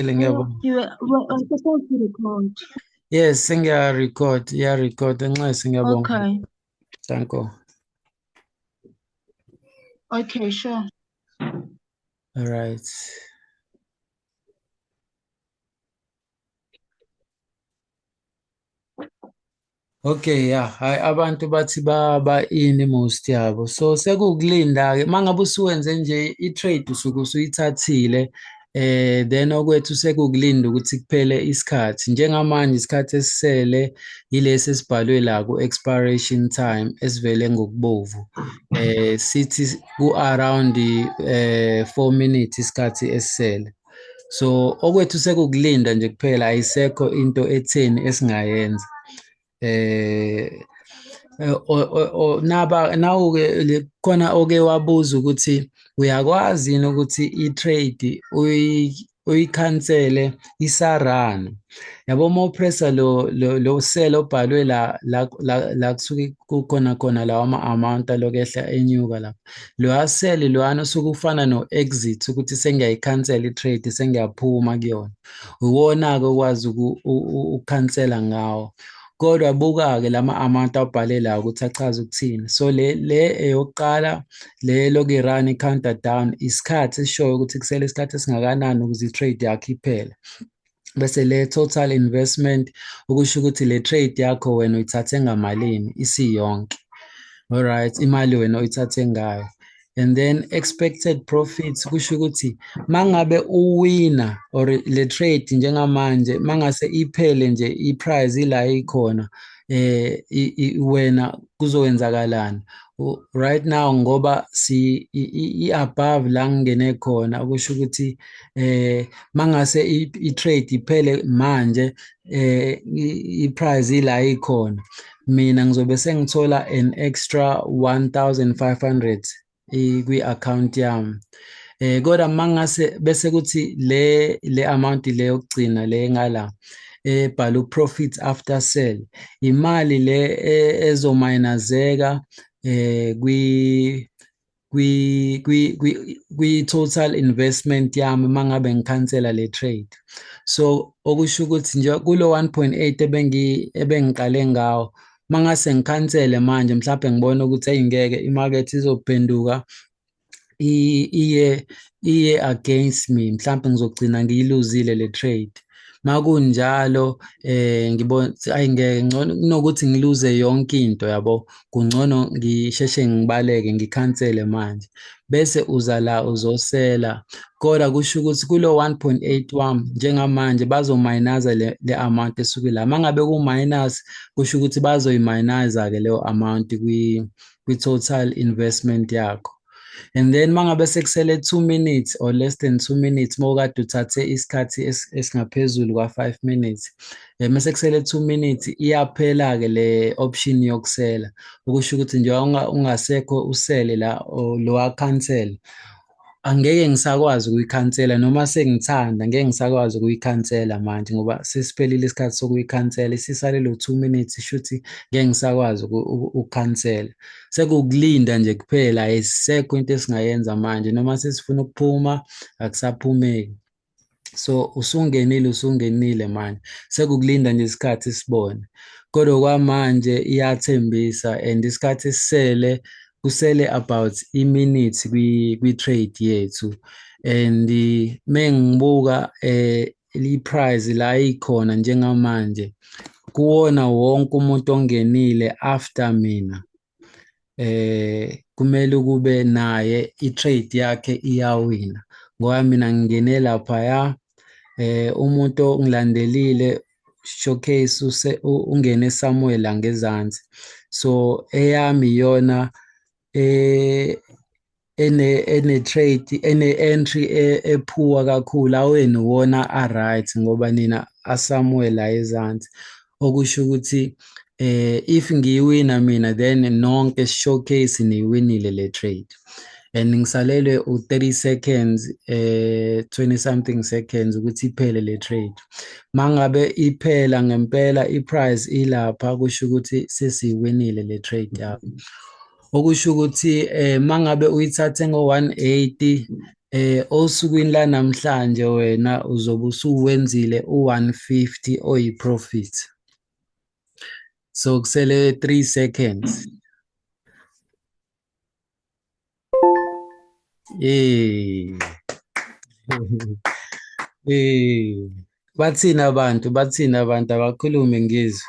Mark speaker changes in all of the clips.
Speaker 1: Ngiyabonga.
Speaker 2: You were supposed to record.
Speaker 1: Yes, sengiya-record, iya-record. Nxese, ngiyabonga.
Speaker 2: Okay.
Speaker 1: Danko.
Speaker 2: Okay, sure.
Speaker 1: All right. Okay, yeah, hayi abantu bathi ba ini most yabo. So sekukulinda ke mangabe usuwenze nje i-trade usuke usuyithathile, then okwethu sekukulinda ukuthi kuphele isikhathi. Njengamanje isikhathi esisele yilesi esibhalwe la ku-expiration time esivele ngokubovu. Sithi ku around 4 minutes isikhathi esisele. So okwethu sekukulinda nje kuphela, ayisekho into etheni esingayenza. Naba nawuke khona oke wabuza ukuthi uyakwazi yini ukuthi i-trade uyikhansele isarana. Yabo, uma upressa lo sell obhalwe la kusuke kukhona khona lawa ama-amount alokhu ehla enyuka lapha. Loya sell loyana usuke ufana no-exit, ukuthi sengiyayikhansela i-trade, sengiyaphuma kuyona. Iwona-ke okwazi ukukhansela ngawo. Kodwa buka-ke lama amount abhale la ukuthi achaza ukuthini. So le eyokuqala le loku i-run i-counter down, isikhathi esishoyo ukuthi kusele isikhathi esingakanani ukuze i-trade yakho iphele. Bese le total investment ukusho ukuthi le trade yakho wena uyithathe ngamalini isiyonke. All right, imali wena oyithathe ngayo. And then expected profits kusho ukuthi mangabe uwina or le trade njengamanje mangase iphele nje i-price ila ikhona, wena kuzowenzakalani right now, ngoba si i-above la ngingene khona, okusho ukuthi mangase i-trade iphele manje, i-price ila ikhona, mina ngizobe sengithola an extra 1500 kwi-account yami. Kodwa mangase bese kuthi le amount le yokugcina le ngala ebhala profit after sell, imali le ezominazeka kwi kwi kwi kwi total investment yami mangabe ngikhansela le trade. So okusho ukuthi nje kulo 1.8 ebengiqale ngawo, mangase ngikhansele manje mhlawumbe ngibona ukuthi ayingeke imarket izophenduka iye against me, mhlawumbe ngizogcina ngiyiluzile le trade. Makunjalo ngibona ayingeke, ngcono kunokuthi ngiluze yonke into yabo, kungcono ngisheshe ngibaleke ngikhansele manje, bese uza la uzosela. Kodwa kusho ukuthi kulo 1.8 wami njengamanje bazomayinaza le amount esuke la. Mangabe ku-minus kusho ukuthi bazoyimayinaza ke leyo amount kwi-total investment yakho. And then mangabe sekusele 2 minutes or less than 2 minutes, mawukade uthathe isikhathi esingaphezulu kwa 5 minutes, mase kusele 2 minutes iyaphela ke le option yokusela, okusho ukuthi nje ungasekho usele la lo cancel, angeke ngisakwazi ukuyikhansela noma sengithanda, ngeke ngisakwazi ukuyikhansela manje ngoba sesiphelile isikhathi sokuyikhansela, isisale lo 2 minutes, shuthi ngeke ngisakwazi ukukhansela. Sekukulinda nje kuphela, ayisekho into esingayenza manje, noma sesifuna ukuphuma akusaphumeki. So usungenile, usungenile manje, sekukulinda nje isikhathi sibone. Kodwa kwamanje iyathembisa and isikhathi esisele kusele about i-minute kwi-trade yethu. And mengibuka i-price la ikhona njengamanje, kuwona wonke umuntu ongenile after mina, kumele kube naye i-trade yakhe iyawina, ngoba mina ngingene laphaya, umuntu ongilandelile showcase ungene somewhere la ngezansi. So eyami iyona ene trade ene entry ephuwa kakhulu, awenu wona a right ngoba nina asamewhere la ezansi, okusho ukuthi if ngiyiwina mina then nonke showcase niyiwinile le trade. And ngisalelwe u-30 seconds, 20 something seconds ukuthi iphele le trade. Mangabe iphela ngempela i-price ilapha, kusho ukuthi sesiyiwinile le trade yakho. Okusho ukuthi mangabe uyithathe ngo-180 Osukwini lanamhlanje wena uzobe usuwenzile u-150 oyi-profit. So kusele 3 seconds. Eh. Eh. Bathini abantu? Bathini abantu? Abakhulume ngizwe.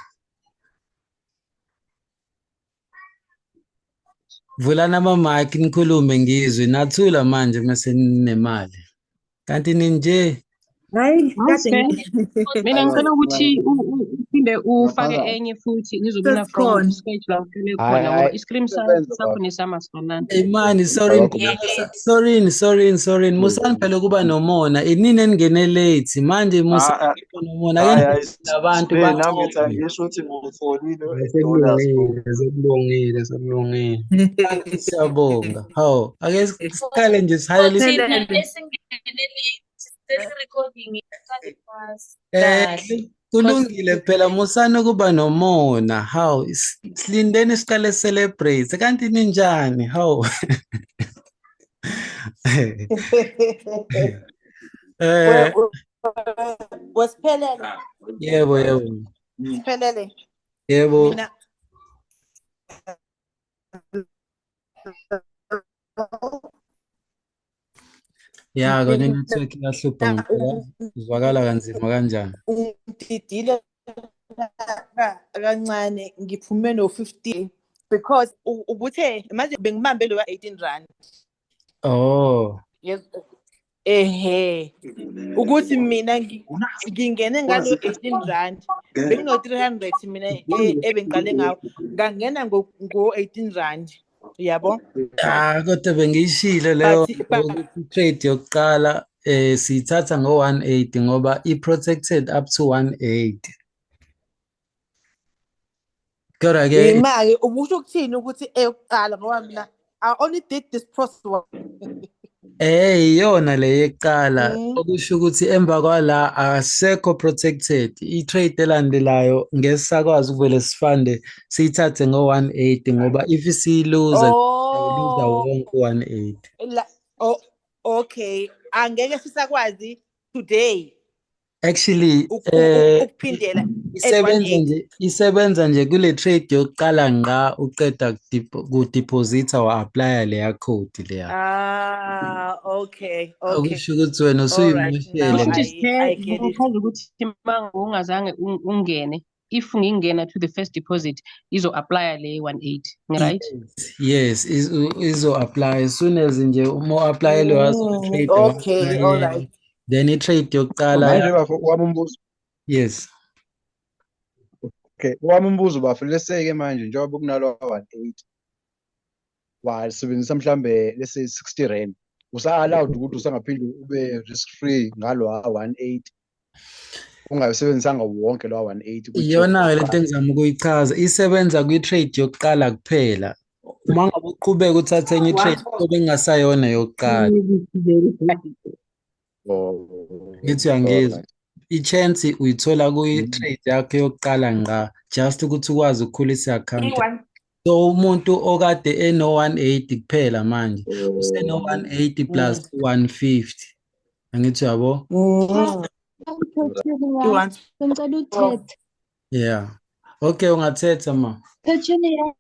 Speaker 1: Vulani ama-mic nikhulume ngizwe. Nathula manje mase ninemali. Kanti ninje?
Speaker 3: Hayi, kade
Speaker 4: Hayi, Mina ngicela ukuthi uphinde ufake enye futhi ngizobona from
Speaker 3: sesikhona.
Speaker 4: scratch la uqale
Speaker 5: Hayi
Speaker 4: khona ngoba
Speaker 5: hayi
Speaker 4: i-screen
Speaker 5: isebenza
Speaker 4: sakho
Speaker 5: bafo.
Speaker 4: nesami asifanani.
Speaker 1: Hey mani, sorry sorry sorry sorry, musani phela ukuba nomona, inini eningene late manje, musani ukuba nomona, ake
Speaker 6: Hayi hayi
Speaker 1: nivumele abantu
Speaker 6: Sbe nami ngithi
Speaker 1: bancome.
Speaker 6: angisho ukuthi ngiwutholile dollars bro.
Speaker 1: Sekulungile, sekulungile, sekulungile. Siyabonga. Hawu, ake siqale nje sihalele
Speaker 7: Thina
Speaker 3: Phelele.
Speaker 7: esingene late sesi-recording iqale phasi
Speaker 1: eh
Speaker 7: kahle.
Speaker 1: kulungile phela, musani ukuba nomona. Hawu, silindeni siqale celebrate. Kanti ninjani? Hawu. Eh
Speaker 3: Wesiphelele,
Speaker 1: yebo yebo.
Speaker 3: siphelele.
Speaker 1: Yebo.
Speaker 3: Mina
Speaker 1: Ya, kona
Speaker 3: mina
Speaker 1: i-network iyahlupha ngempela. Uzwakala kanzima kanjani?
Speaker 3: ungididile kancane, ngiphume no-15 because ubuthe manje bengibambe lo 18 rand.
Speaker 1: Oh.
Speaker 3: Yes. Ehe, ukuthi mina ngingene ngalo 18 rand, bengino 300 mina ebengiqale ngawo, ngangena ngo 18 rand, yabo.
Speaker 1: Ah, kodwa bengiyishilo leyo
Speaker 3: But but
Speaker 1: ukuthi trade yokuqala siyithatha ngo-180 ngoba i-protected up to 180. Kodwa ke
Speaker 3: imali ubusho ukuthini ukuthi eyokuqala, ngoba mina I only did this process one.
Speaker 1: Iyona le yeqala, okusho ukuthi emva kwala asekho protected. I-trade elandelayo ngeke sisakwazi ukuvele sifande siyithathe ngo-180 ngoba if siyiluza siyawuluza
Speaker 3: Oh,
Speaker 1: wonke u-180.
Speaker 3: la, oh, okay, angeke sisakwazi today
Speaker 1: Actually
Speaker 3: ukuphindela at
Speaker 1: isebenza
Speaker 3: 180.
Speaker 1: nje, isebenza nje kule trade yokuqala ngqa uqeda kudeposita wa-applya leya code leya.
Speaker 3: Ah, okay, okay.
Speaker 1: Okusho ukuthi wena
Speaker 3: All right,
Speaker 1: usuyimoshele
Speaker 3: now
Speaker 4: Kusho ukuthi
Speaker 3: I
Speaker 4: Siphe
Speaker 3: I get it.
Speaker 4: kuchaza ukuthi uma ungazange ungene, if ngingena to the first deposit izo-applya le 180, right?
Speaker 1: Yes, izo-apply as soon as nje uma u-applyele trade
Speaker 3: Okay, all right.
Speaker 1: Then i-trade yokuqala
Speaker 5: Manje bafo wami umbuzo.
Speaker 1: Yes.
Speaker 5: Okay, wami umbuzo bafo, lese-ke manje njengoba kunalo 180 wasebenzisa mhlambe lese 60 rand, usa-allowed ukuthi usangaphinde ube risk free ngalo 180 ungayisebenzisanga wonke lo 180 kwi-trade
Speaker 1: Iyona-ke lento
Speaker 5: yokuqala?
Speaker 1: engizama ukuyichaza, isebenza kwi-trade yokuqala kuphela. Uma ngabe uqhubeka uthathe enye i-trade kuyobe kungasayona yokuqala.
Speaker 5: Oh,
Speaker 1: Ngithi uyangizwa.
Speaker 5: alright.
Speaker 1: I-chance uyithola kwi-trade yakho yokuqala ngqa, just ukuthi ukwazi ukukhulisa i-account. So umuntu okade eno-180 kuphela manje useno-180 plus 150. Angithi uyabo?
Speaker 2: Petunia, ngicela uthethe.
Speaker 1: Yeah. Okay, ungathetha ma.
Speaker 2: Petunia.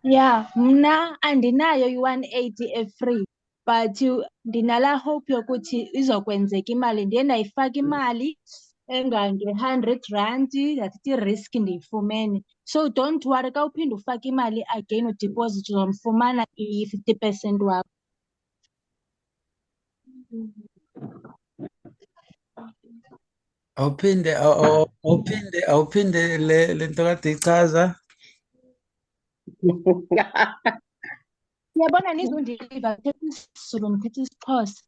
Speaker 2: Yeah, mna andinayo i-180 e-free, but ndinala hope yokuthi izokwenzeka imali. Ndiye ndayifaka imali engange-100 rand, ndathi i-risk ndiyifumene. So don't worry, xa uphinde ufake imali again udeposit, uzomfumana i-50% wakho.
Speaker 1: Awuphinde awuphinde awuphinde le lento kade ichaza.
Speaker 2: Uyabona nizondiva, ndithetha isiZulu, ndithetha isiXhosa.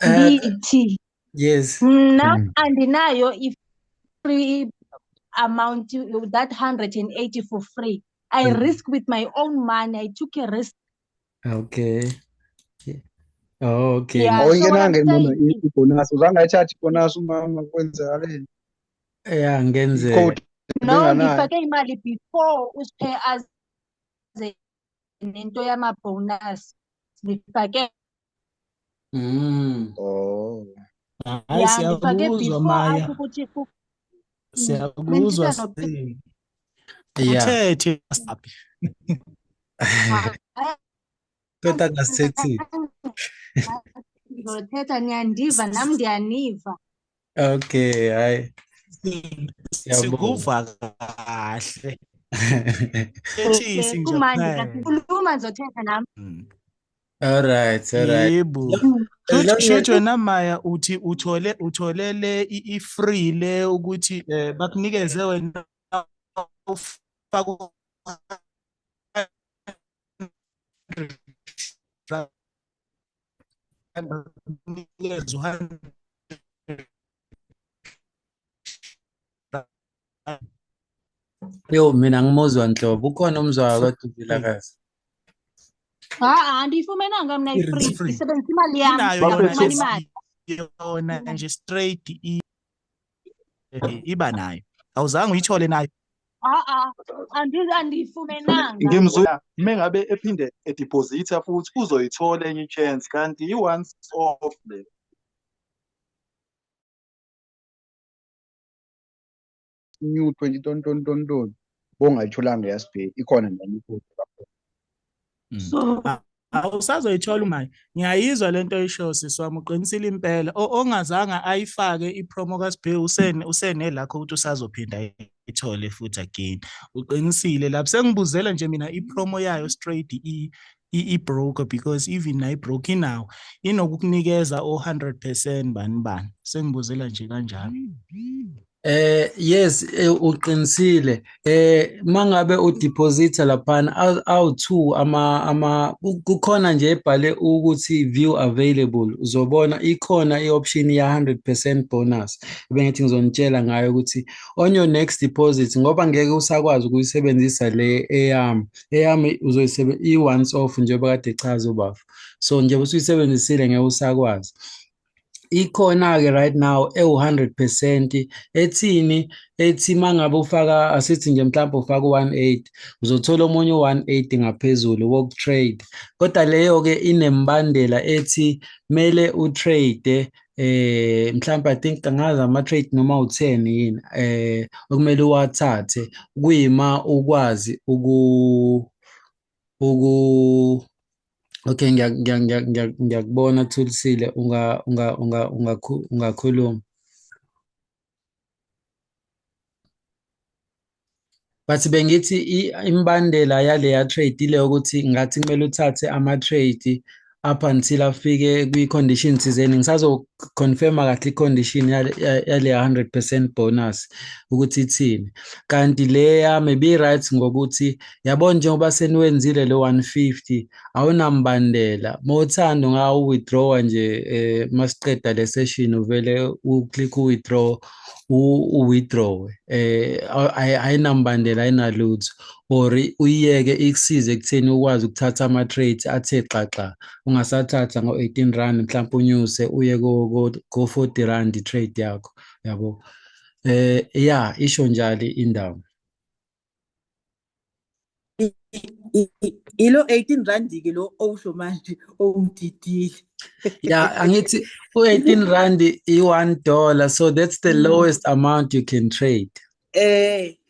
Speaker 2: Ndithi
Speaker 1: Yes.
Speaker 2: mna andinayo i-free amount, that 180 for free. I risk with my own money. I took a risk.
Speaker 1: Okay. Oh, okay.
Speaker 2: Yeah, so what I'm
Speaker 5: Awuyingenanga mama
Speaker 2: saying
Speaker 5: ibonus, uzange ayithathe ibonus umama, kwenzakaleni?
Speaker 1: Yeah, ngenzeka.
Speaker 5: I-code
Speaker 2: No,
Speaker 5: benganayo.
Speaker 2: ndifake imali before usiphe aze nento yama-bonus. Ndifake
Speaker 5: Oh.
Speaker 8: Hayi,
Speaker 2: Ya, ndifake
Speaker 8: siyakuzwa
Speaker 2: before
Speaker 8: Maya,
Speaker 2: atsho ukuthi
Speaker 8: siyakuzwa
Speaker 2: bendithetha no
Speaker 8: Sindi.
Speaker 1: Yeah.
Speaker 8: Uthethe saphi?
Speaker 2: Hayi,
Speaker 1: Kodwa ngasithethile.
Speaker 2: ndizothetha, niyandiva nam ndiyaniva.
Speaker 1: Okay, hayi. Siyabonga.
Speaker 8: Sikuva kahle.
Speaker 2: Okay,
Speaker 8: Thethisi nje
Speaker 2: kumandi
Speaker 8: kuphela.
Speaker 2: khuluma ndizothetha nam.
Speaker 1: All right, all right.
Speaker 8: Yebo.
Speaker 1: As long as
Speaker 8: Shuthi wena Maya uthi uthole le i-free le ukuthi bakunikeze wena ufake u-100 rand, bakunikeze u-100 rand
Speaker 1: Yo, mina ngimuzwa nhlobo. Ukhona umzwayo kodwa
Speaker 8: free.
Speaker 1: uVilakazi.
Speaker 2: Ha-a, andiyifumenanga mna
Speaker 8: I-risk
Speaker 2: i-free,
Speaker 8: free.
Speaker 2: ndisebenzisa imali yam,
Speaker 8: Inayo yona
Speaker 2: ndafumana
Speaker 8: nje
Speaker 2: imali.
Speaker 8: yona nje straight iba nayo. Awuzange uyithole nayo.
Speaker 2: Ha-a, andiyifumenanga.
Speaker 6: Ngimzwa mengabe ephinde edeposita futhi uzoyithola enye i-chance kanti i-once off le.
Speaker 5: New 20 ton ton ton ton. Bongayitholanga yaSibhe ikhona nami futhi.
Speaker 7: So
Speaker 8: Awusazoyithola uMaya. Ngiyayizwa lento oyishoyo sisi wami, uqinisile impela. Ongazange ayifake i-promo kaSibhe usenelakho ukuthi usazophinda ayithole futhi again. Uqinisile lapho. Sengibuzela nje mina i-promo yayo straight i-broker because even nayo i-broker inawo inokukunikeza o-100% bani bani. Sengibuzela nje kanjalo.
Speaker 1: Yes, uqinisile. Mangabe udeposita laphana awu2 ama kukhona nje ebhale ukuthi view available, uzobona ikhona ioption ya 100% bonus. Bengithi ngizonitshela ngayo ukuthi on your next deposit, ngoba ngeke usakwazi ukuyisebenzisa le eyami uzoyisebenzisa i-once off njengoba kade echaza ubaba. So nje usuyisebenzisile ngeke usakwazi. Ikhona-ke right now ewu-100% ethini, ethi mangabe ufaka, asithi nje mhlawumbe ufaka u-180, uzothola omunye u-180 ngaphezulu wokutrade. Kodwa leyo-ke inembandela ethi mele utrade mhlawumbe I think angazi ama-trade noma u-10 yini okumele uwathathe kuyima ukwazi uku Okay, ngiyakubona Thulisile, ungakhuluma. But bengithi imbandela yaleya trade ile ukuthi ngathi kumele uthathe ama-trade up until afike kwi-condition thizeni. Ngisazo-confirma kahle i-condition yaleya 100% bonus ukuthi ithini. Kanti leya maybe right ngokuthi yabona njengoba seniwenzile lo 150 awunambandela. Mawuthanda ungawu-withdraw nje masiqeda le session, uvele u-click u-withdraw, u-withdraw. Ayinambandela, ayinalutho. Or uyiyeke ikusize ekutheni ukwazi ukuthatha ama-trades athe xaxa, ungasathatha ngo-18 rand mhlawumbe unyuse uye ko-40 rand i-trade yakho, yabo. Ya, isho njalo indawo.
Speaker 3: Ilo 18 rand ke lo owusho manje owungididile.
Speaker 1: Yeah, angithi u-18 rand i-$1, so that's the lowest amount you can trade.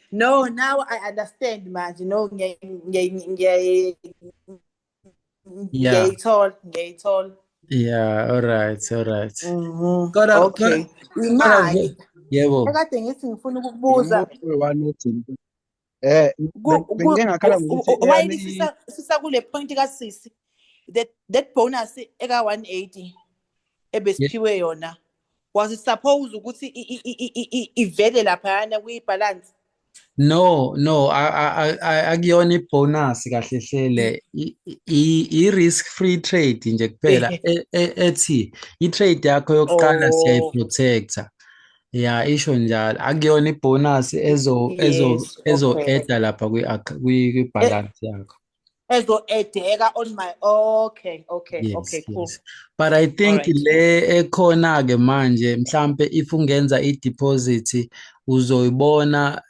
Speaker 3: No, now I understand manje. No, ngiyayithola.
Speaker 1: Yeah, all right, all right.
Speaker 3: Kodwa okay. Imali.
Speaker 1: Yebo.
Speaker 3: Ekade ngithi ngifuna ukukubuza.
Speaker 5: Bengingakhala ngokuthi
Speaker 3: why sisa kule point kaSisi that bonus eka 180 ebesiphiwe yona was it supposed ukuthi ivele laphana kwi-balance?
Speaker 1: No, akuyona ibonus kahle hle, i-risk free trade nje kuphela ethi i-trade yakho yokuqala siyayiprotecta. Ya, isho njalo, akuyona ibonus ezo-eda lapha kwi-balance yakho.
Speaker 3: Ezo-edeka on my okay,
Speaker 1: Yes,
Speaker 3: okay, cool.
Speaker 1: yes. But I think le ekhona ke manje mhlambe if ungenza i-deposit uzoyibona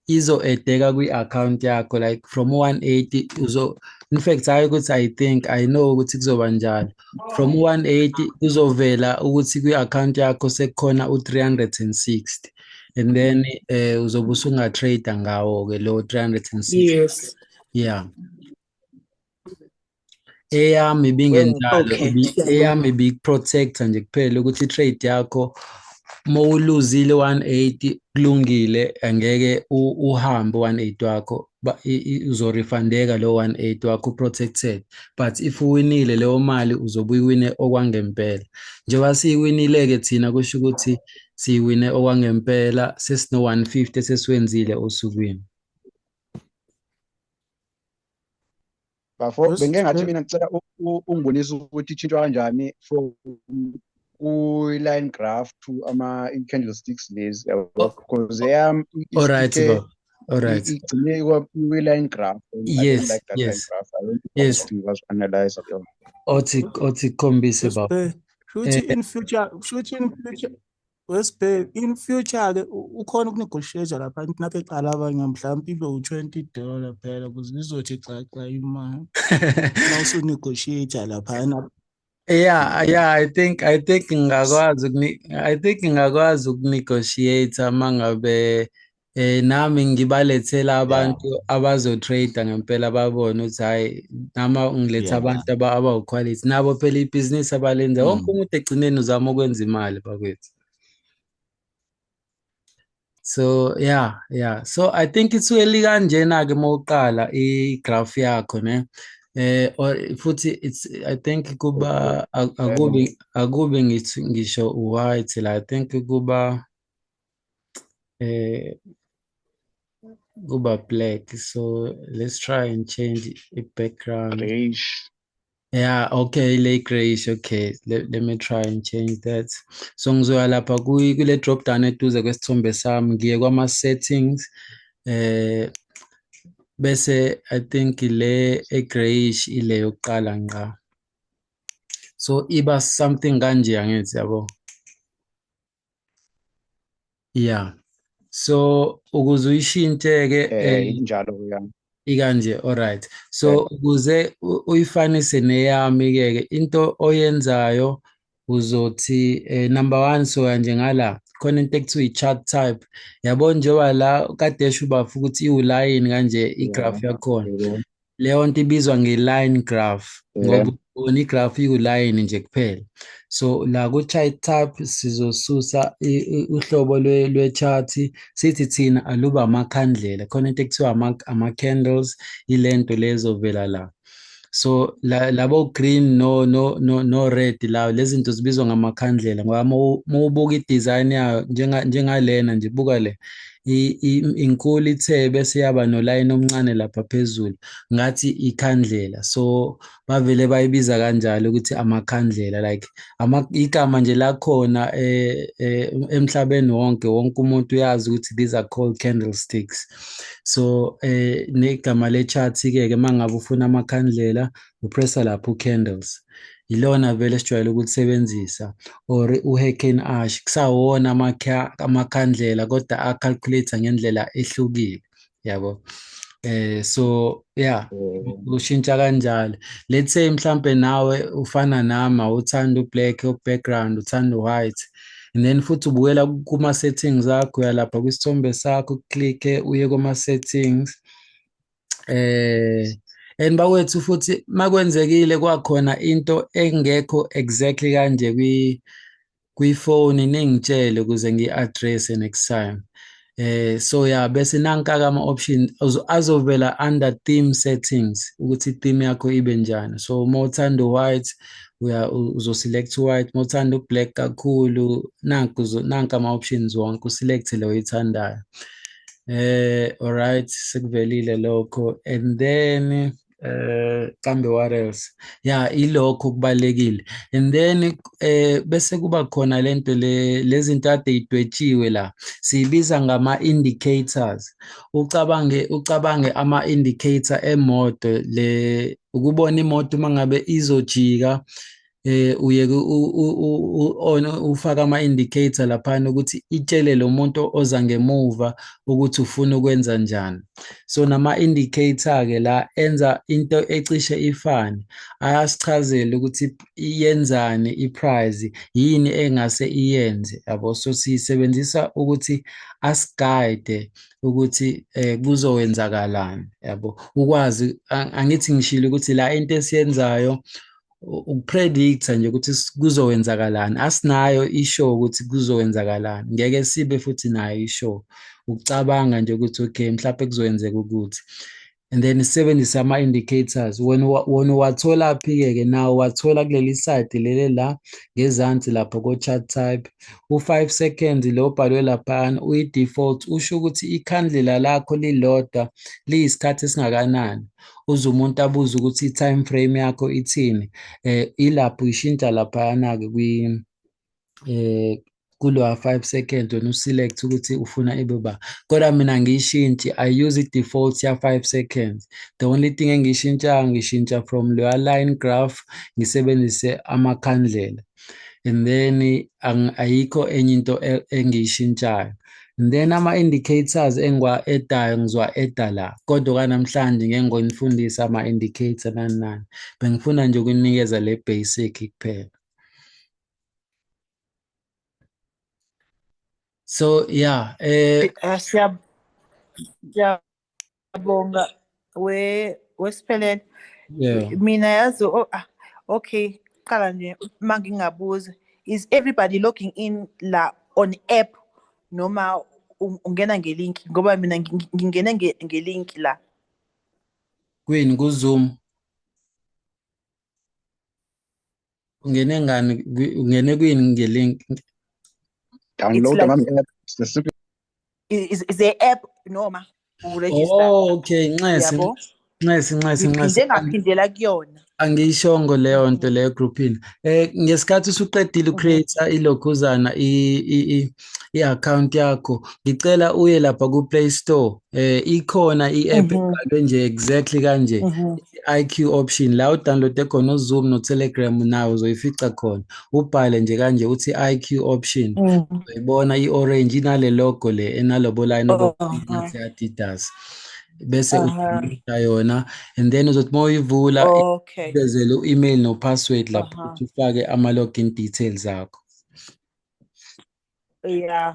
Speaker 1: izo-edeka kwi-account yakho like from 180 uzo In fact, hayi ukuthi I think, I know ukuthi kuzoba njalo. From 180 kuzovela ukuthi kwi-account yakho sekukhona u-360, and then uzobe usunga-trade ngawo-ke lo 360.
Speaker 3: Yes.
Speaker 1: Yeah. Eyami ibingenjalo, eyami ibikuprotector nje kuphela ukuthi i-trade yakho mowuluzile 180 kulungile, angeke uhambe 180 wakho, uzorefundeka lo 180 wakho, protected. But if uwinile leyo mali uzobe uyiwine okwangempela. Njengoba siyiwinile-ke thina, kusho ukuthi siyiwine okwangempela, sesino 150 esesiwenzile osukwini.
Speaker 5: Bafo, bengike ngathi mina ngicela ungibonise ukuthi itshintshwa kanjani from ku-line graph to ama-candlesticks lezi, yabo, because eyami
Speaker 1: Alright, baba. Alright.
Speaker 5: Igcine kwi-line graph. And I don't like that line graph. I don't want to analyze it.
Speaker 1: Othi khombise, baba.
Speaker 8: Shuthi in future, shuthi in future, Wesbe, in future ke ukhona ukunegotiate lapha lapha eqala abanye, mhlawumbe ibe u-$20 phela ukuze izothi xaxa imali. Uma usunegotiate laphana.
Speaker 1: Yeah, I think ngingakwazi ukunegotiate mangabe nami ngibalethela abantu abazo-trade ngempela, babone ukuthi hayi, nami ngiletha abantu abawu-quality. Nabo phela ibhizinisi abalenza, wonke umuntu egcineni uzama ukwenza imali, bakwethu. So yeah. So I think isuke likanjena ke mawuqala i-graph yakho, ne? Or futhi it's, I think kuba akubi ngisho white la, I think kuba black. So let's try and change the background.
Speaker 5: Grayish.
Speaker 1: Yeah, okay, le grayish, okay. Let me try and change that. So ngizoya lapha kule drop down eduze kwesithombe sami, ngiye kwama settings, bese I think le e grayish ile yokuqala ngqa. So iba something kanje, angithi yabo. Yeah. So ukuze uyishintshe ke,
Speaker 5: Injalo yami.
Speaker 1: Ikanje, alright. So ukuze uyifanise neyami ke, into oyenzayo uzothi, number 1, soya nje ngala khona into ekuthiwa i-chart type, yabo, njengoba la kade esho ubafu ukuthi iwulayini kanje i-graph yakhona, leyo nto ibizwa nge-line graph, ngoba ubona i-graph iwulayini nje kuphela. So la ku-chart type sizosusa uhlobo lwe-chart, sithi thina aluba amakhandlela, khona into ekuthiwa ama-candles, ilento lezovela la. So labo green no red lawo, lezi zinto zibizwa ngamakhandlela, ngoba mawubuka i-design yayo njengalena nje, buka le inkulu ithe bese yaba nolayini omncane lapha phezulu, ngathi ikhandlela. So bavele bayibiza kanjalo ukuthi amakhandlela, like igama nje lakhona emhlabeni wonke, wonke umuntu uyazi ukuthi these are called candlesticks. So negama le chart ke ke mangabe ufuna amakhandlela, upressa lapho candles, ilona vele sijwayele ukulisebenzisa, or uHeiken Ashi, kusawona amakhandlela kodwa a-calculate ngendlela ehlukile, yabo. So yeah, ushintsha kanjalo. Let's say mhlambe nawe ufana nami, awuthanda ublack background, uthanda white, and then futhi ubukela kuma settings akho, uya lapha kwisithombe sakho, click uye kuma settings. And bakwethu futhi makwenzekile kwakhona into engekho exactly kanje kwi-phone, ningitshele ukuze ngi-address next time. So yeah, bese nanka ama option azovela under theme settings, ukuthi theme yakho ibe njani. So uma uthanda white, uzo select white, uma uthanda black kakhulu, nanka ama options wonke, uselect lo oyithandayo. Alright, sekuvelile lokho. And then kambe what else? Yeah, ilokho kubalekile. And then bese kuba khona lento le, lezinto ade idwetshiwe la, siyibiza ngama indicators. Ucabange ama indicator emoto le, ukubona imoto mangabe izojika. Uye on ufaka ama-indicator laphana ukuthi itshele lo muntu oza ngemuva ukuthi ufuna ukwenza njani. So nama-indicator-ke la enza into ecishe ifane, ayasichazela ukuthi iyenzani i-price, yini engase iyenze, yabo. So siyisebenzisa ukuthi asiguide ukuthi kuzowenzakalani, yabo. Ukwazi angithi ngishilo ukuthi la into esiyenzayo ukupredict-a nje ukuthi kuzowenzakalani. Asinayo ishow ukuthi kuzowenzakalani, ngeke sibe futhi nayo ishow, ukucabanga nje ukuthi okay, mhlawumbe kuzokwenzeka ukuthi, and then sisebenzise ama-indicators. Wena uwatholaphi-ke ke nawo? Wathola kuleli side leli la ngezansi lapha ko-chart type, u-5 seconds lo obhalwe laphayana uyi-default, usho ukuthi ikhandlela lakho lilodwa liyisikhathi esingakanani. Uze umuntu abuze ukuthi i-time frame yakho ithini, ilapho uyishintsha laphayana-ke kwi kulowa 5 seconds, wena uselect ukuthi ufuna ibe ba. Kodwa mina ngiyishintshi, I use i-default ya 5 seconds. The only thing engiyishintshayo, ngishintsha from loya line graph ngisebenzise amakhandlela, and then ayikho enye into engiyishintshayo. And then ama-indicators engiwa-addayo, ngizowa-adda la, kodwa kwanamhlanje ngeke nginifundise ama-indicator nani nani, bengifuna nje ukunikeza le basic kuphela. So yeah,
Speaker 3: Siyabonga wesiphelele.
Speaker 1: Yeah.
Speaker 3: Mina yazi, oh, okay, qala nje mangingabuza, is everybody logging in la on app noma ungena ngelink? Ngoba mina ngingene ngelink la.
Speaker 1: Kwini ku Zoom? Ungene ngani ungene kwini ngelink?
Speaker 5: Download
Speaker 3: It's like
Speaker 5: ama app. It's the simple.
Speaker 3: Is the app noma uregister?
Speaker 1: Oh, okay, nxese.
Speaker 3: Yabo?
Speaker 1: Nxese, nxese, nxese.
Speaker 3: Ngiphinde ngaphindela kuyona.
Speaker 1: Angiyishongo leyo nto leyo groupini. Ngesikhathi usuqedile ucreate ilokhuzana i-account yakho, ngicela uye lapha ku Play Store. Ikhona i-app ebhalwe nje exactly kanje. IQ option la udownload khona uZoom no Telegram, nawo uzoyifica khona. Ubhale nje kanje uthi IQ option. Uyibona i-orange inale logo le enalobo line obo Adidas. Bese udownloada yona, and then uzothi uma uyivula ivezele u-email no password lapho ukuthi ufake ama login details akho.
Speaker 3: Yeah,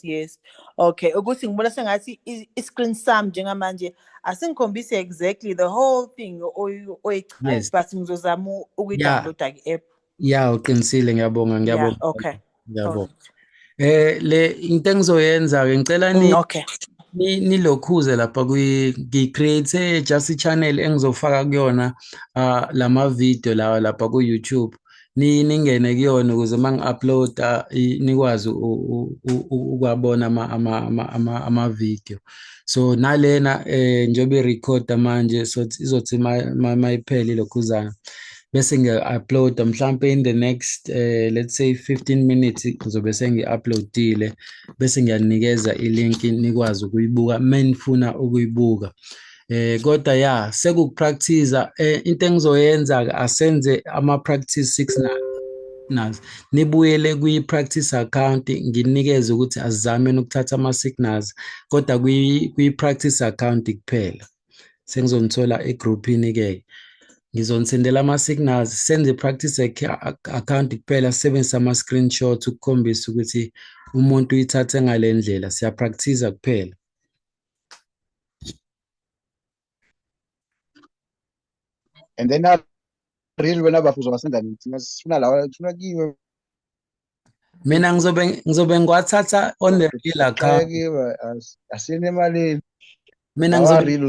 Speaker 3: yes. Okay, ukuthi ngibona sengathi i-screen sami njengamanje asingikhombise exactly the whole thing oyichaza, but ngizozama ukuyi-downloada i-app.
Speaker 1: Yeah, uqinisile, ngiyabonga, ngiyabonga.
Speaker 3: Yeah, okay.
Speaker 1: Ngiyabonga. Le into engizoyenza ke, ngicela nilokhuze lapha ngi-create just i-channel engizofaka kuyona lama video lawa lapha ku YouTube. Ningene kuyona ukuze uma ngi-uploada nikwazi ukwabona ama-video. So nalena njengoba i-recorda manje, so izothi mayiphele ilokhuzana bese ngiya-uploada mhlampe in the next let's say 15 minutes ngizobe sengi-uploadile, bese ngiyanikeza i-link nikwazi ukuyibuka menifuna ukuyibuka. Kodwa ya sekupractice, into engizoyenza ke asenze ama practice 6 signals, nibuyele kwi practice account, nginikeze ukuthi azame ukuthatha ama signals kodwa kwi practice account kuphela. Sengizonithola egroupini ke, ngizonisendela ama signals, senze practice account kuphela, sisebenzise ama screenshots ukukhombisa ukuthi umuntu uyithathe ngale ndlela, siya practice kuphela.
Speaker 5: And then real wena bafo uzobasenda nini? Thina sifuna lawa, sifuna kiwe.
Speaker 1: Mina ngizobe ngiwathatha on the real account.
Speaker 5: Kiwe, asine emalini.
Speaker 1: Mina
Speaker 5: Lawa
Speaker 1: ngizobe
Speaker 5: real.